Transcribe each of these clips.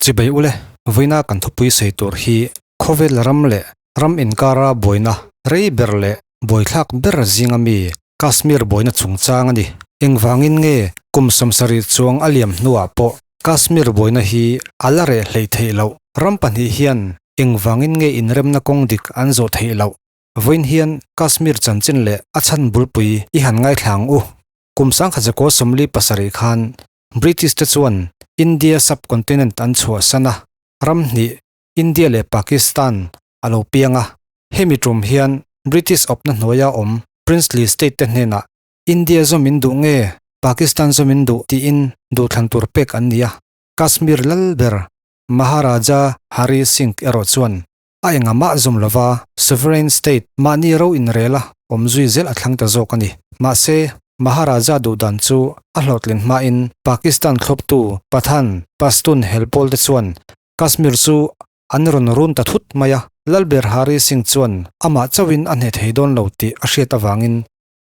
Chibai ule, vawiina kan thupui sawi tur hi khawvel ram leh ram inkara buaina rei ber leh buaithlak ber zinga mi Kashmir buaina chungchang a ni. Engvangin nge kum 70 chuang a liam hnuah pawh Kashmir buaina hi a la reh hleih theih loh? Ram pahnih hian engvangin nge inremna kawng dik an zawh theih loh? Vawiin hian Kashmir chanchin leh a chhan bulpui i han ngaithla ang u. Kum 1947 khan British te chuan India subcontinent an chhuahsan a, ram hnih India leh Pakistan a lo piang a. Hemi tum hian British awpna hnuaia awm princely state te hnenah India zawm in duh nge Pakistan zawm in duh tiin duhthlan tur pek an ni a. Kashmir lal ber Maharaja Hari Singh erawh chuan A enga mah zawm lova sovereign state mahni ro inrel a awm zui zel a thlang ta zawk a ni. Mahse, Maharaja duhdan chu a hlawhtlin hmain Pakistan thlawptu Pathan, Pashtun hel pawl te chuan Kashmir chu an rawn run ta thut mai a. Lalber Hari Singh chuan amah chauhin a hneh thei dawn lo tih a hriat avangin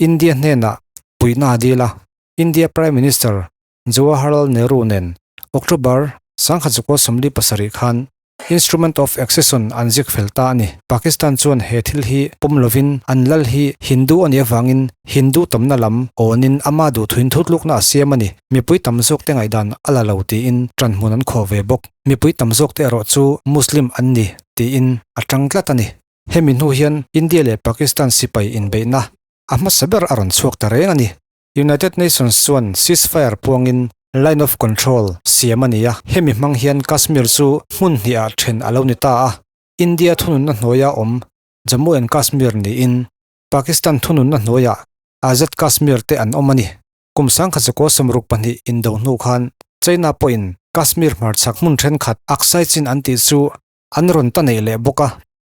India hnenah puihna a dil a. India Prime Minister Jawaharlal Nehru nen October 1947 khan Instrument of Accession an zik fel ta a ni. Pakistan chuan he thil hi pawm lovin an lal hi Hindu a nih avangin Hindu tamna lam awnin ama duhthuin thutlukna a siam a ni. Mipui tam zawkte ngaihdan a la lo tiin ṭanhmun an khawh ve bawk. Mipui tam zawkte erawh chu Muslim an ni tiin a ṭang tlat a ni. Hemi hnu hian India leh Pakistan sipai inbeihna a hmasa ber a rawn chhuak ta reng a ni. United Nations chuan ceasefire puangin Line of Control siam a ni a, hemi hmang hian Kashmir chu hmun hnihah then a lo ni ta a, India thununna hnuaia awm Jammu and Kashmir niin Pakistan thununna hnuaiah Azad Kashmir te an awm a ni. Kum 1962 indo hnu khan China pawhin Kashmir hmarchhak hmun thenkhat Aksai Chin an tih chu an rawn ta neih leh bawk a,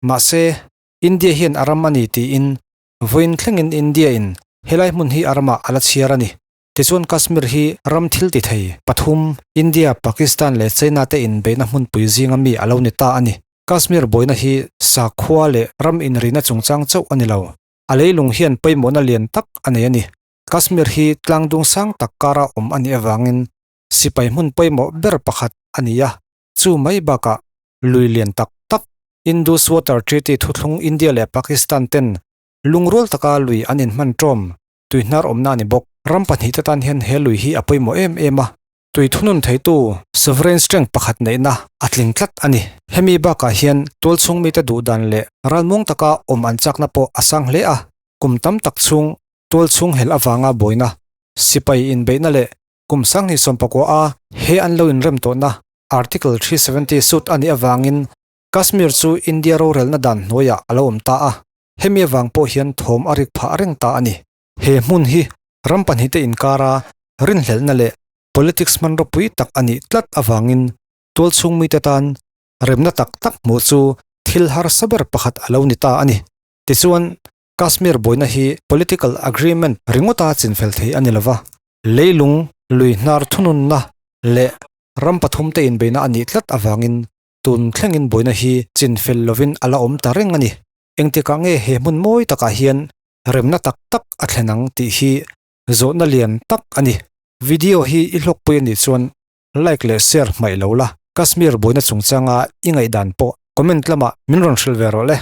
mahse India hian a ram a ni tiin Vawiin thlengin India-in helai hmun hi a ramah a la chhiar a ni. Tichuan Kashmir hi ram thil ti thei pathum, India, Pakistan leh China te inbeihna hmunpui zinga mi a lo ni ta a ni. Kashmir buaina hi sakhua leh ram inrina chungchang chauh a ni lo. A leilung hian pawimawhna lian tak a nei a ni. Kashmir hi tlangdung sang tak kara awm a nih avangin sipai hmun pawimawh ber pakhat a ni a. Chu mai bakah lui lian tak tak Indus Water Treaty thuthlung India leh Pakistan ten lungrual taka lui an inhman ṭawm tuihnar awmna a ni bawk. Ram pahnihte tan hian he lui hi a pawimawh em em a, tui thunun theitu sovereign strength pakhat neihna a tling tlat a ni. Hemi bakah hian tualchhung mite duhdan leh ralmuang taka awm an chakna pawh a sang hle a, kum tam tak chhung tualchhung hel avanga buaina, sipai inbeihna leh Kum 2019 a he an lo inrem tawhna Article 370 suit a nih avangin Kashmir chu India rorelna dan hnuaiah a lo awm ta a, hemi avang pawh hian thawm a rik phah reng ta a ni. He hmun hi ram pahnihte inkara rinhlelhna leh politics hmanraw pui tak a nih tlat avangin tualchhung mite tan remna tak tak hmuh chu thil harsa ber pakhat a lo ni ta a ni. Tichuan, Kashmir buaina hi political agreement ringawta chinfel thei a ni lova. Leilung lui hnar thununna leh ram pathumte inbeihna a nih tlat avangin tun thlengin buaina hi chin fel lovin a la awm ta reng a ni. Engtikah nge he hmun mawi takah hian remna tak tak a thlen ang tih hi zawhna lian tak a ni. Video hi i hlawkpui a nih chuan like leh share hmaih lo la, Kashmir buaina chungchanga i ngaihdan pawh comment lamah min rawn hrilh ve rawh le.